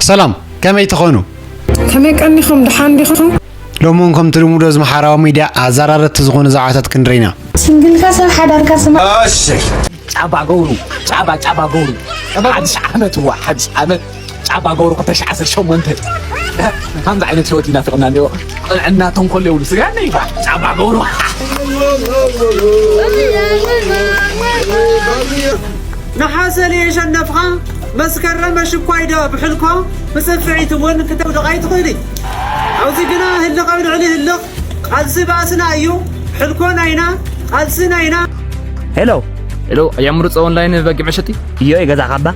ሰላም፣ ከመይ ትኾኑ? ከመይ ቀኒኹም? ደሓን ዲኹም? ሎሚ እውን ከምቲ ልሙድ ኣብዚ ማሕበራዊ ሚድያ ኣዘራረብቲ ዝኾኑ ዛዕባታት ክንርኢ ኢና። ሲንግልካ ሰብ ሓዳርካ ስማ። እሺ። ጫባ ገብሩ፣ ጫባ፣ ጫባ ገብሩ። ሓድሽ ዓመት እዋ፣ ሓድሽ ዓመት። ጫባ ገብሩ ክልተ ሺሕ ዓሰርተ ሸሞንተ። ከምዚ ዓይነት ህይወት ይናፍቕና እኒኦ። ቅንዕና ተንኮል የብሉ። ስጋ እኒኦ ይባ። ጫባ ገብሩ። ነሓሰ የሸነፍኻ መስከረም ኣሽኳይ ዶ ብሕልኮ ብጽፍዒት እውን ክተውድቕ ኣይትኽእልን። ኣብዚ ግና ህልቕ ኣብ ልዕሊ ህልቕ ቃልሲ ባእስና እዩ። ሕልኮ ናይና፣ ቃልሲ ናይና። ሄሎ። ሄሎ፣ ኣያ ምሩፅ ኦንላይን በጊዕ መሸጢ? እዮ፣ ይገዛኻ እባ።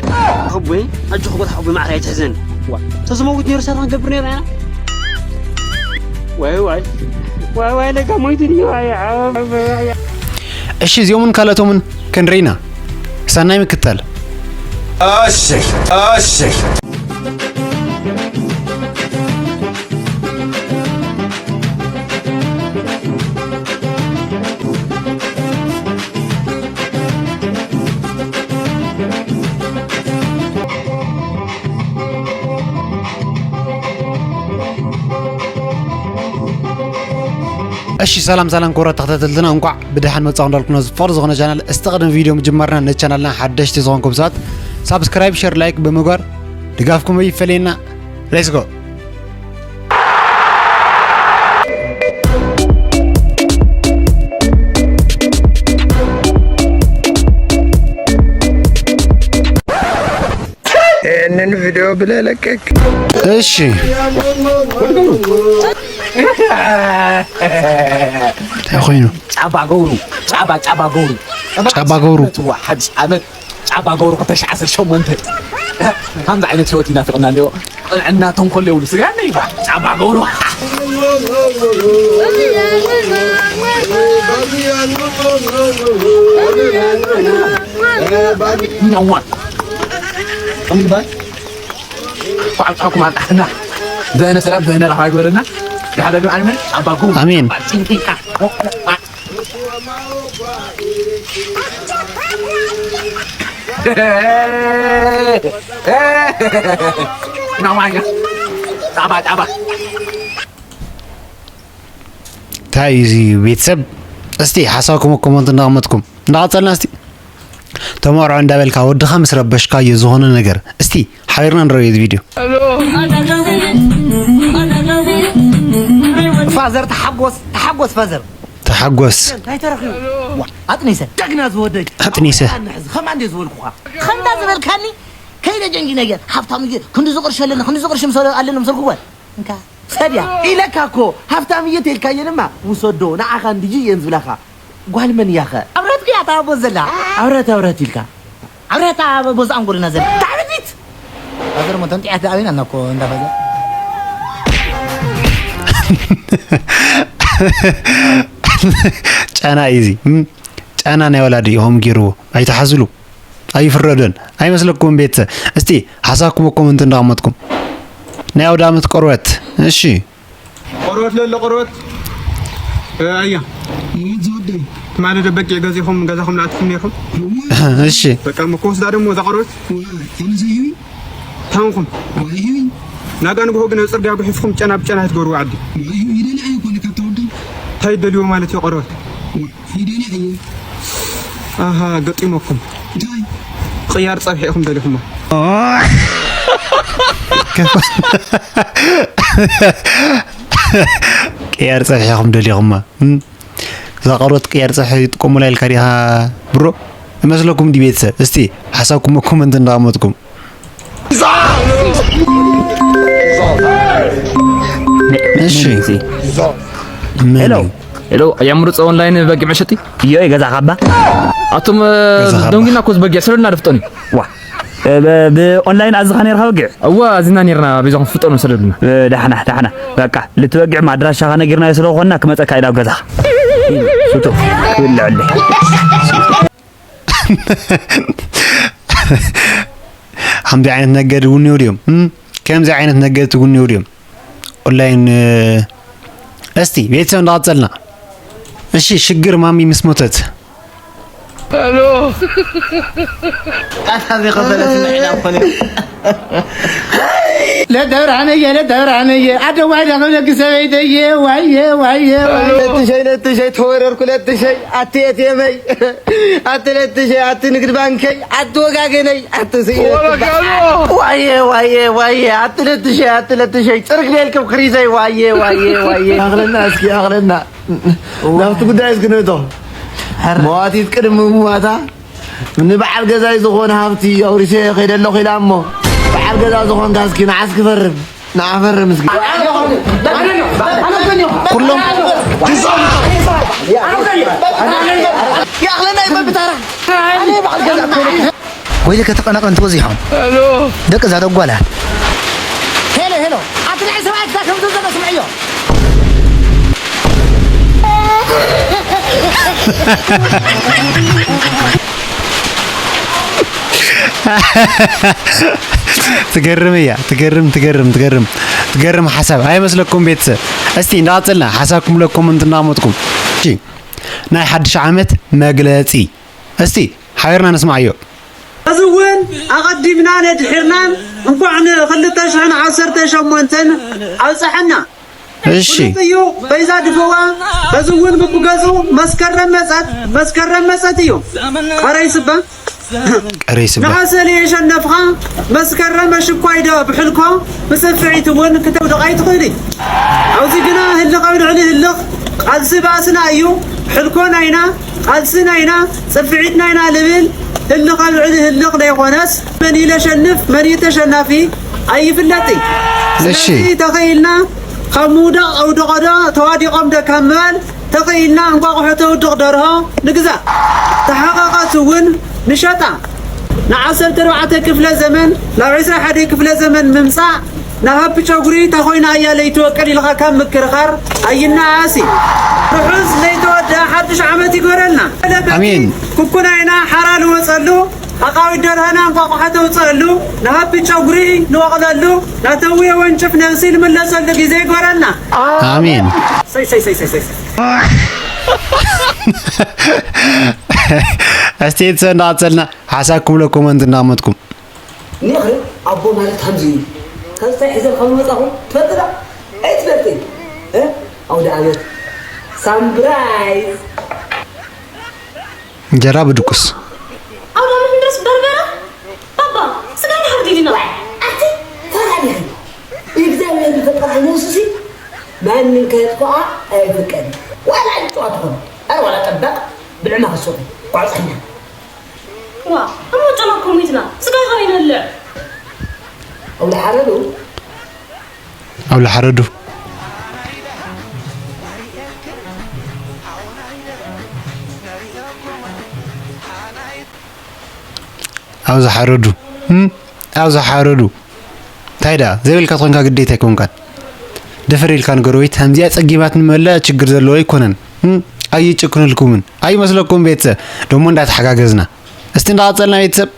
ሕቡይ፣ ኣጆኹ ጎታ ሕቡይ፣ ማዕረ ኣይትሕዘን። ዋ፣ ተዝመውት ነይሩ ሰራን ገብር ነይሩ ኣያ። ዋይ፣ ዋይ። ዋይ፣ ዋይ፣ ለጋ ሞይቱ ድዩ? ኣያ፣ ኣያ፣ ኣያ። እሺ፣ እዚኦምን ካልኦቶምን ክንርኢ ኢና። ሰናይ ምክታል። እሺ፣ እሺ። እሺ፣ ሰላም ሰላም ክቡራት ተኸታተልትና፣ እንኳዕ ብደሓን መጻኹም እንዳልኩና፣ ዝፈር ዝኾነ ቻናል፣ እስቲ ቅድሚ ቪድዮ ምጅማርና ነቲ ቻናልና ሓደሽቲ ዝኾንኩም ሰባት ሳብስክራይብ፣ ሸር፣ ላይክ ብምግባር ድጋፍኩም ይፈለየና። ሌትስ ጎ። ይህንን ቪዲዮ ብለህ ለቀቅ። እሺ። እንታይ ኮይኑ? ጫባ ገብሩ፣ ጫባ፣ ጫባ ገብሩ። ጫባ ገብሩ። ሓድሽ ዓመት እዋ፣ ሓድሽ ዓመት። ጫባ ገብሩ ክልተ ሺሕ ዓሰርተ ሸሞንተ። ከምዚ ዓይነት ህይወት ይናፍቕና እኒኦ። ቅንዕና ተንኮል የብሉ። ስጋ እኒኦ ይባ። ጫባ ገብሩ። ነዋ። እንኳዕ ኣብፀሐኩም ኣብፀሐና። ዘነ ሰላም፣ ዘነ ረሃባ ይግበረልና። ድሓደዱ ኣልመን ጫባ ገብሩ። ኣሜን። ጭንቂካ። ጣባ፣ ጣባ። እንታይ እዩ እዚ ቤተሰብ? እስቲ ሓሳብኩም ኣብ ኮመንት እንዳቐመጥኩም እንዳቐጸልና እስቲ ተመርዖ እንዳበልካ ወድኻ ምስ ረበሽካዮ ዝኾነ ነገር እስቲ ሓቢርና ንረኣዮ እዚ ቪድዮ። ፋዘር ተሓጎስ፣ ተሓጎስ ፋዘር። ተሓጎስ። እንታይ ተረኺቡ? ዋ፣ ኣጥኒሰ። ጀግና ዝወደይ። ኣጥኒሰ። ኣነ ሕዚ ከማን እንደ ዝበልኩኻ። ከምታ ዝበልካኒ ከይደ ጀንጂ ነገር። ሃብታም እዩ፣ ክንዲ ዝቕርሺ ኣለና፣ ክንዲ ዝቕርሺ ምስ ኣለና መሰልኩ ጓል። እንካ ሰድያ። ኢለካ እኮ፣ ሃብታም እየ ተልካዮ ድማ ውሰዶ፣ ንዓኻ እንድዩ እየን ዝብላኻ። ጓል መን እያ ኸ? ኣብረት እያ ታቦ ዘላ። ኣብረት፣ ኣብረት ኢልካ። ኣብረት ኣብ ቦዝ ኣንጎልና ዘላ። ታዕብዲት! ፋዘር ሞ ተንጢዓት ኣበይና ኣለና እኮ እንዳ ፋዘር። ጨና እዩ እዚ፣ እም? ጨና ናይ ወላዲ እዩ ከምኡ ገይርዎ። ኣይትሓዝሉ። ኣይፍረዶን። ኣይመስለኩምን ቤተሰብ? እስቲ ሓሳብኩም ኣብ ኮመንት እንዳቐመጥኩም። ናይ ኣውደ ዓመት ቆርበት። እሺ። ቆርበት ለለ ቆርበት። እ፣ ኣያ። ማለት ዘወደይ። ማለት በቂ ገዚኹም ገዛኹም ለኣትኩም ነይርኩም? እሺ። በቃ እሞ ክወስዳ ደሞ እዛ ቆርበት። ዋ፣ ከምዚ እዩ። ታንኹም። ዋ፣ እዩ። ናጋ ንግሆ ግን ኣብ ጽርግያ ጉሒፍኩም ጨና ብጨና ትገብሩ ዓዲ። ዋ፣ እዩ። ይደልያ እዩ እኮ ንካ ተወደይ። እንታይ ይደልዮ ማለት እዩ ቆርበት? ዋ፣ ይደልያ እዩ። ኣሃ፣ ገጢመኩም። እንታይ? ቅያር ጸብሒ ኢኹም ደሊኹሞ። ቅያር ጸብሒ ኢኹም ደሊኹማ። እም? እዛ ቆርበት ቅያር ጸብሒ ይጥቀሙላ ኢልካ ዲኻ ብሮ? ይመስለኩም ድዩ ቤተሰብ? እስቲ ሓሳብኩም ኣብ ኮመንት እንዳቐመጥኩም። እሺ። ምን ሄሎ፣ እዩ? ሄሎ፣ ኣያ ምሩፅ ኦንላይን በጊዕ መሸጢ? እዮ፣ ይገዛኻ እባ። ኣቱም፣ ገዛኻ እባ። ደንጊና እኮ በጊዕ ስለ እናደፍጠኒ። ዋ፣ እ፣ ብ-፣ ብኦንላይን ኣዝኻ ነይርካ በጊዕ? እዋ፣ ኣዚና ነይርና፣ በይዛኹም ፍጠኑ ሰደዱልና። እ፣ ዳሕና፣ ዳሕና። በቃ፣ ልትበጊዕ ኣድራሻኻ ነጊርናዮ ስለ ዝኾንና ክመፀካ ኢላ ኣብ ገዛኻ። ሱቶ፣ ክብልዐለይ። ከምዚ ዓይነት ነገድ እውን ይውድዮም። እም? ከምዚ ዓይነት ነገድ እውን ይውድዮም። ኦንላይን፣ እ፣ እስቲ ቤተሰብ እንዳቐጸልና። እሺ፣ ሽግር ማሚ ምስ ሞተት። ኣታ ዘይኸፈለት ንሕና እኮ ነ-፣ ለተብርሃነየ ለተብርሃነየ ኣደዋይ ዳኸብለኪ ሰበይተየ ዋየ ዋየ ዋየ። ለትሸይ ለትሸይ ተወረርኩ ለትሸይ ኣቲ ኤትኤመይ ኣቲ ለትሸይ ኣቲ ንግድ ባንከይ ኣቲ ወጋገነይ ኣቲ ስኢነ። ወጋገኖ። ዋየ ዋየ ዋየ ኣቲ ለትሸይ ኣቲ ለትሸይ ጽርግ ቤልክም ክሪዘይ ዋየ ዋየ ዋየ። ኣኽለና እስኪ ኣኽለና ናብቲ ጉዳይ እስኪ ንእቶ። መዋቲት ቅድሚ ምዋታ ንበዓል ገዛይ ዝኾነ ሃብቲ ኣውሪሰ ከይደ ኣለኹ ኢላ እሞ፣ በዓል ገዛ ዝኾንካ እስኪ ንዓስ ክፈርም፣ ንዓ ፈርም እስኪ። ኩሎም ወይለከ ተቐናቐንቲ በዚሖም። ሄሎ። ደቂ እዛ ደጓላ። ሄሎ፣ ሄሎ። ኣቲ ናይ ሰብኣይ ክሳብ ከምዚ ዘሎ ስምዕዮ። ትገርም እያ፣ ትገርም፣ ትገርም፣ ትገርም፣ ትገርም ሓሳብ ኣይመስለኩም ቤተሰብ? እስቲ እንዳቐጸልና ሓሳብኩም ለኮመንት እንዳመጥኩም። እሺ፣ ናይ ሓድሽ ዓመት መግለጺ እስቲ ሓቢርና ንስማዓዮ። እዚ እውን ኣቐዲምናን ኣድሒርናን እንኳዕ ንክልተ ሽሕን ዓሰርተ ሸሞንተን ኣብፀሐና። እሺ። ፍሉጥ እዩ፣ በይዛ ድፈዋ። በዚ እውን ብብገዝኡ መስከረም መጸት፣ መስከረም መጸት እዩ። ቀረይ ስባ። ቀረይ ስባ። ነሓሰ ለየሸነፍኻ መስከረም ኣሽኳይ ዶ ብሕልኮ ብጽፍዒት እውን ክተውድቕ ኣይትኽእልን። ኣብዚ ግና ህልኽ ኣብ ልዕሊ ህልኽ ቃልሲ ባእስና እዩ። ሕልኮ ናይና፣ ቃልሲ ናይና፣ ጽፍዒት ናይና ልብል ህልኽ ኣብ ልዕሊ ህልኽ ዘይኮነስ፣ መን እዩ ለሸንፍ፣ መን እዩ ተሸናፊ ኣይፍለጥን። እሺ። ስለዚ ተኸኢልና ካብ ምውዳቕ ኣውደቖ ዶ፣ ተዋዲቖም ዶ ካብ ምባል፣ ተኸኢልና እንቋቑሖ ተውድቕ ደርሆ ንግዛእ። ተሓቐቐት እውን ንሸጣ። ንዓሰርተ ኣርባዕተ ክፍለ ዘመን ናብ ዕስራ ሓደ ክፍለ ዘመን ምምጻእ፣ ንሃቢ ጨጉሪ እንታ ኮይና እያ ለይትወቅል ኢልኻ ካብ ምክርኻር ኣይነኣስ። ርሑስ ለይተወድኣ ሓድሽ ዓመት ይግበረልና። ኣሜን። ኩኩናይና ሓራ ንወጸሉ፣ ሓቃዊት ደርሆና እንቋቑሖ ተውጸሉ፣ ንሃቢ ጨጉሪ ንወቕለሉ፣ ናተውየ ወንጭፍ ነብሲ ንምለሰሉ ግዜ ይግበረልና። ኣሜን። ሰይ፣ ሰይ፣ ሰይ፣ ሰይ፣ ሰይ። እስቲ ቤተሰብ እንዳቐጸልና ሓሳብኩም ለኮመንት እንዳመጥኩም። ኒኽሪ ኣቦ ማለት ከምዚ እዩ። ካብ እንታይ ሒዘ ከም ዝመጻኹ ትፈልጥ ዶ? ኣይትፈልጥን። እ? ኣውደ ዓመት። ሳምብራይዝ። እንጀራ ብድቁስ። ኣውደ ዓመት ምድረስ በርበረ? ባባ፣ ስጋ ይሓርድ ዲና? ኣቲ፣ ፈራዲኺ። እግዚኣብሔር ዝፈጠራ ነብሱሲ ማንም ከየጥፍኣ ኣይፍቀድን። ዋላ ዕንጭዋ ትኹን፣ ኣረ ዋላ ጠባቕ፣ ብልዕማ ክሱቕ እዩ። ቋዕጻኛ። ዋ፣ እሞ ጨና እኮ ሞይትና። ስጋ ካበይ ነልዕ? ኣብ ዝሓረዱ። ኣብ ዝሓረዱ። ኣብ ዝሓረዱ። እም? ኣብ ዝሓረዱ። እንታይ ደኣ፣ ዘይብልካ ተኾንካ ግዴታ ኣይኮንካን። ደፈር ኢልካ ንገሮ፣ ወይ ከምዚኣ ጸጊማት ንመላእ ችግር ዘለዎ ኣይኮነን። እም? ኣይጭክንልኩምን። ኣይመስለኩም ቤተሰብ። ደሞ እንዳተሓጋገዝና። እስቲ እንዳቐጸልና ቤተሰብ።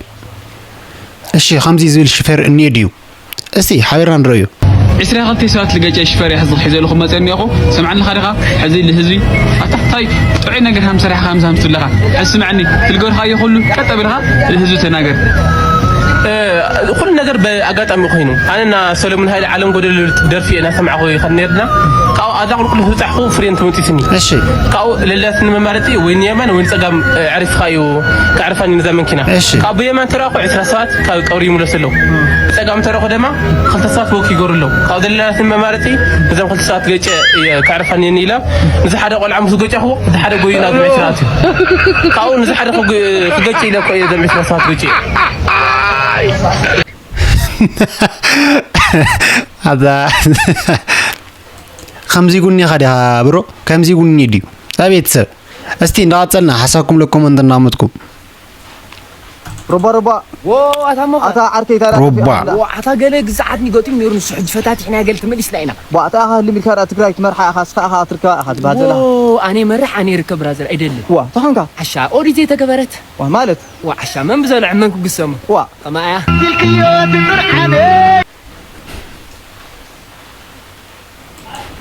እሺ፣ ከምዚ ዝብል ሽፌር እኒኤ ድዩ? እስቲ ሓቢርና ንረእዮ። ዕስራ ክልተ ሰባት ልገጨ ሽፈር እያ ሕዚ ሒዘ ኣለኹ መጸ እኒኦኹ። ሰምዓኒ ኻዲኻ? ሕዚ ልህዝቢ ኣታ ታይ ጥዑይ ነገር ሃም ሰሪሕኻ ሃምሳ ሃምስ ትብለኻ። ሕዚ ስምዐኒ፣ ትልገድኻዮ ኩሉ ቀጥ ኣቢልኻ ልህዝቢ ተናገር። እ፣ ኩሉ ነገር ብኣጋጣሚ ኮይኑ፣ ኣነና ሰለሙን ሃይለ ዓለም ጎደሎ ደርፊ ኢና ሰማዕኹ ይኸን ነርና። ካብኡ ኣዛ ቁልቁል ዝበጻሕኹ ፍሬን ተመጺትኒ። እሺ። ካብኡ ለላትኒ መማረጺ ወይ ንየማን ወይ ንጸጋም፣ እ፣ ዕሪፍካ እዩ፣ ከዕርፋኒ ነዛ መኪና። እሺ። ካብ ብየማን ተረኣኹ ዕስራ ሰባት ካብ ቀብሪ ይምለሱ ኣለዉ። ብጸጋም ተረኹ ደማ ክልተ ሰባት ወክ ይገሩ ኣለዉ። ካብ ዘለላትኒ መማረጺ ነዞም ክልተ ሰባት ገጨ እየ፣ ከዕርፋኒ እየ ኢለ፣ ንዚ ሓደ ቆልዓ ምስ ገጨኽዎ፣ እቲ ሓደ ጎዩ ናብ ዕስራ ኣትዩ። ካብኡ ንዚ ሓደ ክግ-፣ ክገጭ ኢለ እኮ እየ እዞም ዕስራ ሰባት ገጭ። ኣታ፣ ከምዚ ጉኒ ኢኻ ዲኻ ብሮ? ከምዚ ጉኒ ድዩ? ዛ ቤተሰብ፣ እስቲ እንዳቐጸልና ሓሳብኩም ለኮመንት እናመጥኩም። ሮባ፣ ሮባ። ዎ፣ ኣታ ሞኻ። ኣታ ዓርከይ፣ ታዲያ ሮባ። ጠፊእካ? ዎ፣ ኣታ ገለ ግዛዓት ንገጢም ነይሩ፣ ንሱ ሕጂ ፈታቲሕና ገለ ተመሊስና ኢና። ዋ፣ ኣታ ኢኻ ህልም ኢልካ ደኣ ትግራይ ትመርሓ ኢኻ፣ እስኻ ኢኻ ትርከባ ኢኻ ትበሃል ዘላ። ዎ፣ ኣነ መራሕ፣ ኣነ ይርከብ ብራዘር፣ ኣይደልን። ዋ፣ ተኾንካ? ዓሻ፣ ኦዲት ዘይተገበረት። ዋ፣ ማለት? ዋ፣ ዓሻ፣ መን ብዘልዐ መን ክግሰሞ? ዋ። ከማያ።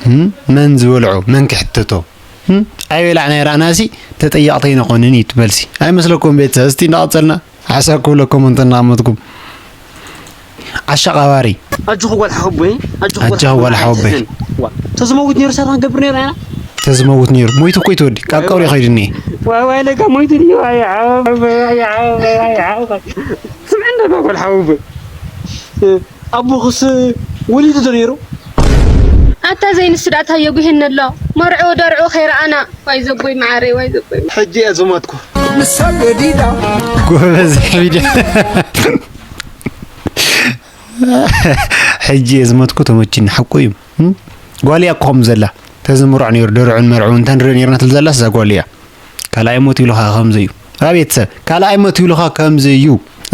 እም? መን ዝበልዖ? መን ክሕተቶ? እም? ኣይበላዕናዮ ርኣናሲ ተጠያቕቲ ኣይንኾንን እዩ እቲ መልሲ። ኣይመስለኩም ቤተሰብ? እስቲ እንዳቐጸልና ሓሳብ ክብለኩም እንተናመጥኩም። ኣሻቓባሪ። ኣጆኹ ጓል ሓወቦይ፣ ኣጆኹ ጓል ኣጆኹ ጓል ሓወቦይ። ሓወቦይ። ዋ፣ ተዝመውት ነይሩ ሳታ ክንገብር ነይሩ ኢና። ተዝመውት ነይሩ። ሞይቱ እኮ ይትወዲ። ካብ ቀብሪ ይኸይድ እኒኤ። ዋይ፣ ዋይ፣ ለካ ሞይቱ ድዩ? ኣይ፣ ሓወቦይ፣ ኣይ፣ ሓወቦይ፣ ኣይ፣ ሓወቦይ። ስምዕ እንዳ ጓል ሓወቦይ። ኣቦኽስ ወሊዱ ዶ ነይሩ? ኣታ ዘይንሱ ደኣ ታየ ጉሄን ኣሎ። መርዑ ደርዑ ከይረኣና። ዋይ ዘቦይ መዓረይ፣ ዋይ ዘቦይ። ሕጂ እየ ዝሞትኩ። ንሳ ገዲዳ። ጎበዝ ቪድዮ። ሕጂ እየ ዝሞትኩ ተመችኒ፣ ሓቁ እዩ። እም? ጓል እያ እኮ ከምኡ ዘላ። ተዝምርዖ ነይሩ፣ ደርዑን መርዑን እንተንርኢ ነይርና ትብል ዘላስ እዛ ጓል እያ። ካልኣይ ሞት ይብሉኻ ከምዚ እዩ። ኣቤት ሰብ፣ ካልኣይ ሞት ይብሉኻ ከምዚ እዩ።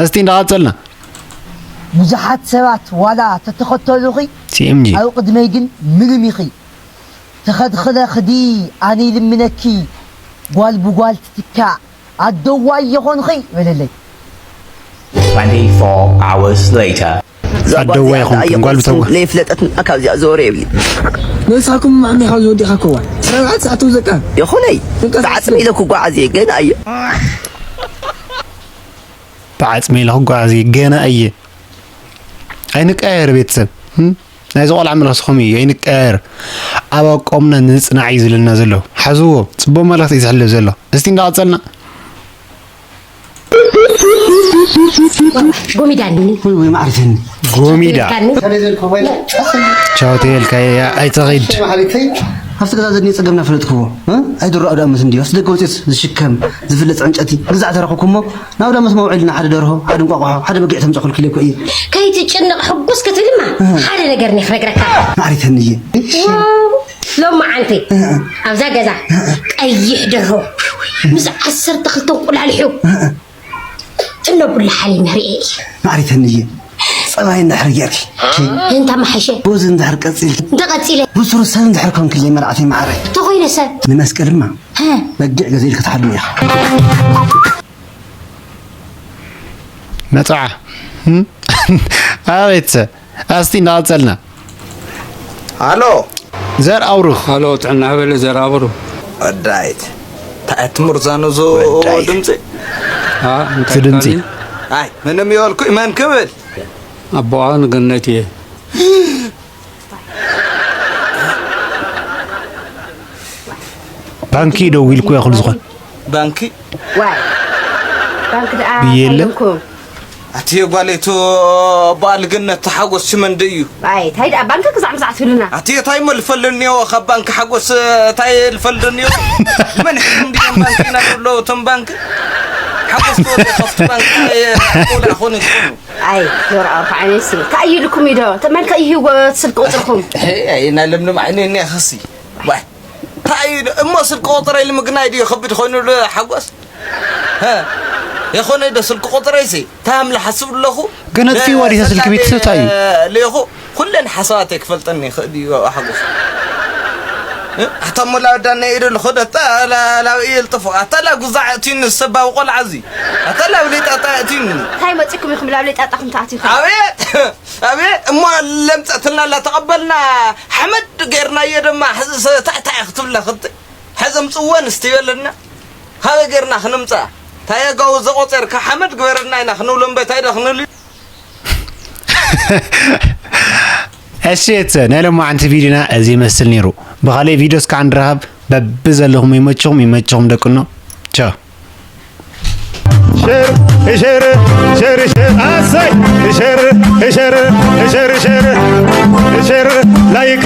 እስቲ እንዳቐጸልና። ብዙሓት ሰባት ዋላ ተተኸተሉኺ፣ ሲ ኤም ጂ። ኣብ ቅድመይ ግን ምንም ኢኺ። ተኸድኽለ ኽዲ ኣነ ይልምነኪ፣ ጓል ብጓል ትትካእ፣ ኣደዋይ የኾንኺ በለለይ። Twenty-four hours later. ኣደዋ ይኹንክን ጓል ብተጓ ለይፍለጠት ካብዚኣ ዘወረ የብሊ ነሳኩም ማዕሚኻ ዝወዲኻ ከዋን ሰብዓት ሰዓት ውዘቃ ይኹነይ ብዓፅሚ ኢለ ክጓዓዝ እየ ገና እየ ብዓፅሚ ኢለ ክጓዓዝ እየ ገና እየ። ኣይንቀያየር ቤተሰብ። እም? ናይዚ ቆልዓ መልእኽቲ ከምኡ እዩ። ኣይንቀያየር። ኣብ ኣቋምና ንፅናዕ እዩ ዝብለና ዘሎ። ሓዝዎ። ፅቡቕ መልእኽቲ እዩ ዝሕልፍ ዘሎ። እስቲ እንዳቐፀልና። ጎሚዳኒ ወይ ወይ ማዕሪተኒ ጎሚዳ። ካኒ ቻው ተየልካ እያ ኣይተኺድ። ማዕሪተይ ኣብቲ ገዛ ዘድንዮ ፀገምና ፈለጥክዎ እ? ኣይድረኦ ዳኣ ምስ እንድዮ ደገ ወፅስ ዝሽከም ዝፍለጥ ዕንጨቲ ግዛዕ ተረኽኩሞ ናብ ዳመት መውዕልና ሓደ ደርሆ ሓደ እንቋቑሖ ሓደ በጊዕ ተምፀኹልኪ ኢለኮ እየ ከይትጭነቕ ሕጉስ ክትብልማ ሓደ ነገር እኔ ክነግረካ ማዕሪተኒ እየ ዋው፣ ሎማዓንቲ ኣብዛ ገዛ ቀይሕ ደርሆ ምስ ዓሰርተ ክልተ እንቁላሊሑ ትነብሩላ ሓሊብ መሪኤ እዩ ማዕሪተኒ እየ ፀባይ እንድሕር ጌርኪ እንታ መሓሸ ጎዝ እንድሕር ቀፂልኪ እንተቐፂለ ብሱሩ ሰብ እንድሕር ኮንክለይ መርዓተይ ማዕረ ተኾይነሰ ንመስቀል ድማ ሀ በጊዕ ገዚእልኪ ትሓድሚ ኢኻ መፅዓ። እም? ኣቤት ሰብ። ኣስቲ እንዳቐፀልና። ኣሎ ዘር ኣውርኽ። ኣሎ ጥዕና በለ ዘራብሩ ወዳይት እንታይ ትምርዛኑ ዞ ወዳይት። ድምፂ አ፣ እንታይ እቲ ድምፂ። ካሊ? ኣይ ምንም ይበልኩ መን ክብል ኣቦኣ ንገነት እየ ባንኪ ደው ኢልኩ እያ ኩሉ ዝኾን። ባንኪ ዋይ ባንክ ደኣ ብየለ? ኣይለኩም ኣቲ ጓሌቱ በዓል ገነት ተሓጎስ ሽመን ደዩ ኣይ ታይ ደኣ ባንክ ክዛዕ ምዛዕ ትብሉና ኣቲ ታይ መልፈሉ እኒኦ ካብ ባንክ ሓጎስ ታይ ልፈልዶ እኒኦ መን ሕዚ እንዲኦም ባንክ ኢና ንብሎ እቶም ባንክ ሓጎስ ተወደ ከፍቲ ባንክ ቆዳ ኾነ ትኾኑ ኣይ ዶር ኣርባዓ ነሲ እንታይ እዩ ኢልኩም ኢዶ ተመልከ እዩ ስልክ ቁፅርኩም ኣይና ለምለም ዓይነ እኒያ ኸሲ ዋይ እንታይ እዩ እሞ ስልክ ቁፅረይ ልምግናይ ድዩ ከብድ ኮይኑ ሓጎስ የኾነ ዶ ስልክ ቁፅረይሲ ታም ልሓስብ ኣለኹ ግን እቲ ዋዲታ ስልክ ቤት ሰብ ታይ እዩ? ሌኹ ኩለን ሓሳባተይ ክፈልጠኒ ይኽእል እዩ ሓጎስ ኣታ ሞላ ወዳና ኢዱ ልኸደ ኣታ ላብኢ የልጥፎ ኣታ ላ ጉዛዕ እትዩኒ ሰባዊ ቆልዓ እዚ ኣታ ላብ ሌጣጣ እትዩኒ እንታይ መፂኩም ኢኹም ላብ ሌጣጣኹም ተኣትዩ ኣቤት ኣቤት እሞ ለምፀትልና ላ ተቐበልና ሓመድ ገይርናዮ ድማ ሕዚ ታዕታይ ክትብላ ክልተ ሕዚ ምፅወን እስቲ በለና ካበይ ገይርና ክንምፃ ታየጋዊ ዘቆፀርካ ሓመድ ግበረልና ኢና ክንብሎ እምበይ ታይ ዶ ክንብል እሺ የተ ናይ ሎማዓንቲ ቪዲዮና እዚ ይመስል ነይሩ። ብኻልእ ቪዲዮ እስካዕ ንራኸብ። በብዘለኹም ይመችኹም ይመችኹም ደቅኖ። ቻው። ሸር ሸር ሸር ሸር ኣሰይ ሸር ሸር ሸር ሸር ሸር ላይክ